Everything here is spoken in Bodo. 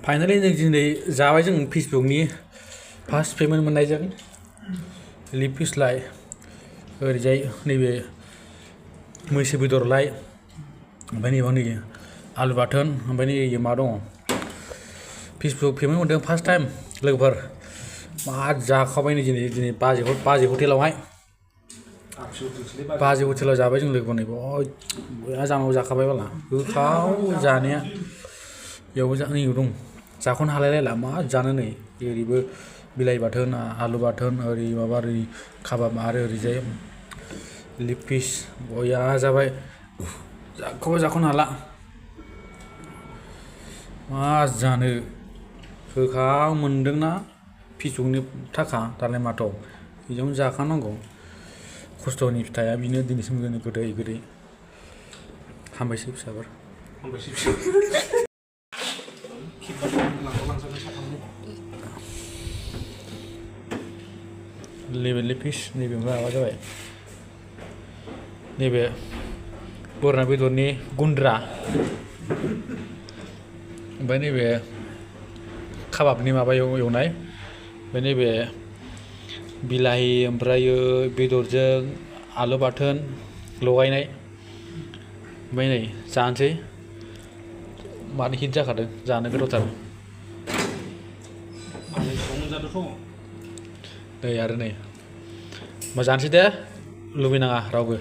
फाइनालि जों दिनै जाबाय जों फेसबुकनि फार्स्ट पेमेन्ट मोननायजों लिग पिसलाय ओरैजाय नैबे मैसो बेदरलाय ओमफ्राय नैबाव नै आलु बाथोन ओमफ्राय नै मा दङ फेसबुक पेमेन्ट मोनदों फार्स्ट टाइम लोगोफोर मा जाखाबाय नै दिनै बाजै हटेलावहाय बाजै हटेलाव जाबाय जों लोगोफोर नै बया जानांगौ जाखाबाय बाला गोथाव जानाया बेयावबो नै दं जाख'नो हालायलायला मा जानो नै ओरैबो बिलाइ बाथोन आलु बाथोन ओरै माबा ओरै काबाब आरो ओरैजाय लिग पिस बया जाबाय जाख'नो हाला मा जानो गोथाव मोनदोंना फेसबुकनि थाखा दालाय माथो बेजोंनो जाखानांगौ खस्थ'नि फिथाइया बिनो दिनैसिम गोदै हामबायसै फिसाफोर नैबे लिग पिस नैबे माबा जाबाय नैबे बोरमा बेदरनि गुन्द्रा ओमफ्राय नैबे काबाबनि माबा एवनाय ओमफ्राय नैबे बिलाहि ओमफ्रायो बेदरजों आलु बाथोन लगायनाय ओमफ्राय नै जानोसै मानो हिट जाखादों जानो गोथावथार नै आरो नै मा जानोसै दे लुबैनाङा रावबो